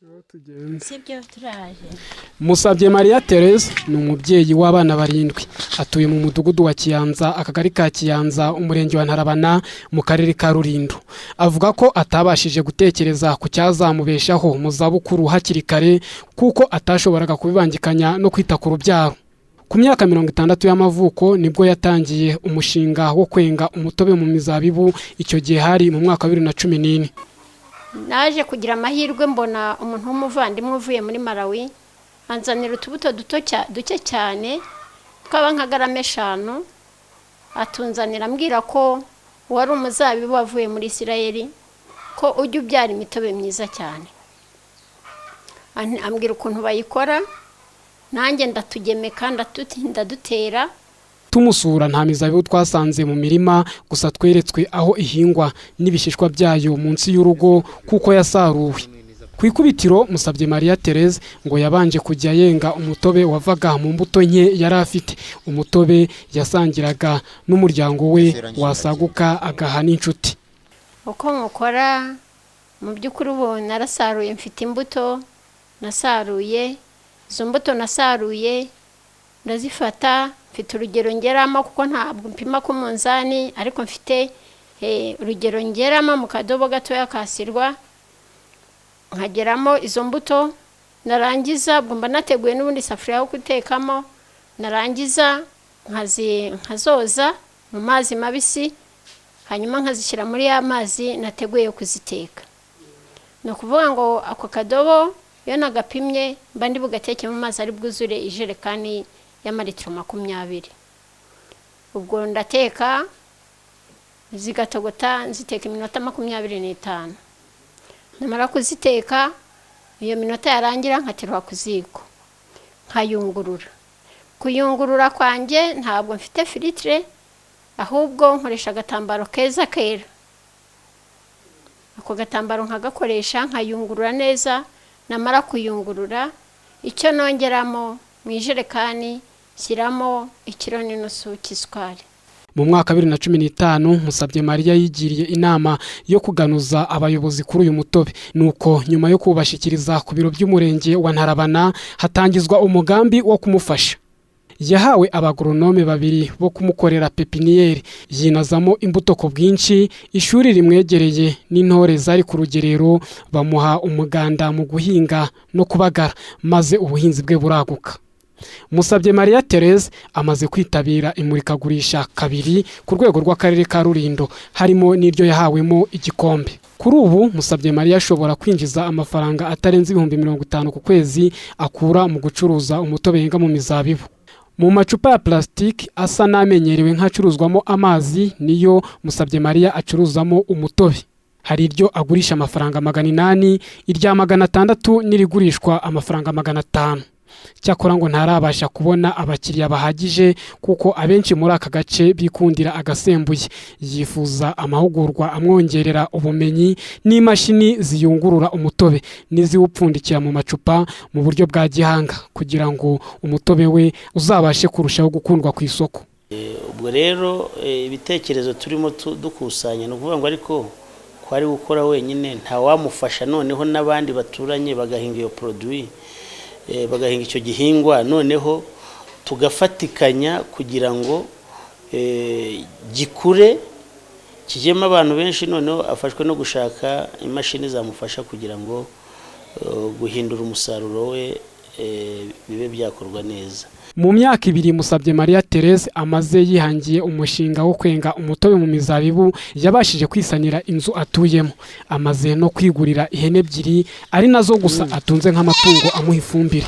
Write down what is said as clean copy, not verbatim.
Sibyo, turaje. Musabye Mariya Therese ni umubyeyi w'abana barindwi. Atuye mu mudugudu wa Kiyanza, akagari ka Kiyanza, umurenge wa Ntarabana, mu karere ka Rulindo. Avuga ko atabashije gutekereza ku cyazamubeshaho mu zabukuru hakiri kare, kuko atashoboraga kubibangikanya no kwita ku rubyaro. Ku myaka 60 y'amavuko nibwo yatangiye umushinga wo kwenga umutobe mu mizabibu. Icyo gihe hari mu mwaka wa 2014. Naje kugira amahirwe, mbona umuntu w'umuvandimwe uvuye muri Malawi, anzanira utubuto duto, duke cyane, twaba nka garama 5. Atunzanira ambwira ko wari umuzabibu wavuye muri Isirayeli, ko ujya ubyara imitobe myiza cyane. Ambwira ukuntu bayikora, nanjye ndatugemeka, ndadutera. Tumusura nta mizabibu twasanze mu mirima, gusa tweretswe aho ihingwa n'ibishishwa byayo munsi y'urugo kuko yasaruwe. Ku ikubitiro, Musabye Mariya Therese ngo yabanje kujya yenga umutobe wavaga mu mbuto nke yari afite, umutobe yasangiraga n'umuryango we, wasaguka agaha n'inshuti. Uko nkukora, mu by'ukuri ubu narasaruye, mfite imbuto nasaruye. Izo mbuto nasaruye ndazifata, mfite urugero ngeramo, kuko ntabwo mpima ku munzani, ariko mfite urugero ngeramo mu kadobo gatoya kasirwa, nkageramo izo mbuto. Narangiza, ubwo mba nateguye n'ubundi isafuriya yo gutekamo, narangiza nkazoza mu mazi mabisi, hanyuma nkazishyira muri ya mazi nateguye yo kuziteka. Ni ukuvuga ngo ako kadobo iyo nagapimye, mba ndi bugateke mu mazi ari bwuzure ijerekani y'amaritiro 20. Ubwo ndateka zigatogota, nziteka iminota 25. Namara kuziteka, iyo minota yarangira, nkaterura ku ziko, nkayungurura. Kuyungurura kwanjye, ntabwo mfite filtre, ahubwo nkoresha agatambaro keza kera. Ako gatambaro nkagakoresha, nkayungurura neza. Namara kuyungurura, icyo nongeramo mu ijerekani, shyiramo ikiro n'inusu cy'isukari. Mu mwaka wa 2015, Musabye Mariya yigiriye inama yo kuganuza abayobozi kuri uyu mutobe. Nuko nyuma yo kuwubashyikiriza ku biro by'umurenge wa Ntarabana, hatangizwa umugambi wo kumufasha. Yahawe abagoronome babiri bo kumukorera pépinière, yinazamo imbuto ku bwinshi. Ishuri rimwegereye n'intore zari ku rugerero bamuha umuganda mu guhinga no kubagara, maze ubuhinzi bwe buraguka. Musabye Mariya Therese amaze kwitabira imurikagurisha kabiri ku rwego rw'akarere ka Rulindo, harimo n'iryo yahawemo igikombe. Kuri ubu Musabye Mariya ashobora kwinjiza amafaranga atarenze 50,000 ku kwezi, akura mu gucuruza umutobe yenga mu mizabibu mu macupa ya plastique asa n'amenyerewe nk'acuruzwamo amazi. Niyo Musabye Mariya acuruzamo umutobe. Hari iryo agurisha amafaranga 800, irya 600 n'irigurishwa amafaranga 500. Cyakora ngo ntarabasha kubona abakiriya bahagije, kuko abenshi muri aka gace bikundira agasembuye. Yifuza amahugurwa amwongerera ubumenyi n'imashini ziyungurura umutobe n'iziwupfundikira mu macupa mu buryo bwa gihanga, kugira ngo umutobe we uzabashe kurushaho gukundwa ku isoko. Ubwo rero ibitekerezo turimo dukusanya, ni ukuvuga ngo ariko ko ari gukora wenyine, ntawamufasha, noneho n'abandi baturanye bagahinga iyo produit, bagahinga icyo gihingwa, noneho tugafatikanya kugira ngo gikure, kijyemo abantu benshi. Noneho afashwe no gushaka imashini zamufasha kugira ngo guhindura umusaruro we bibe byakorwa neza. Mu myaka 2 Musabye Mariya Therese amaze yihangiye umushinga wo kwenga umutobe mu mizabibu, yabashije kwisanira inzu atuyemo. Amaze no kwigurira ihene ebyiri, ari nazo gusa atunze nk'amatungo amuha ifumbire.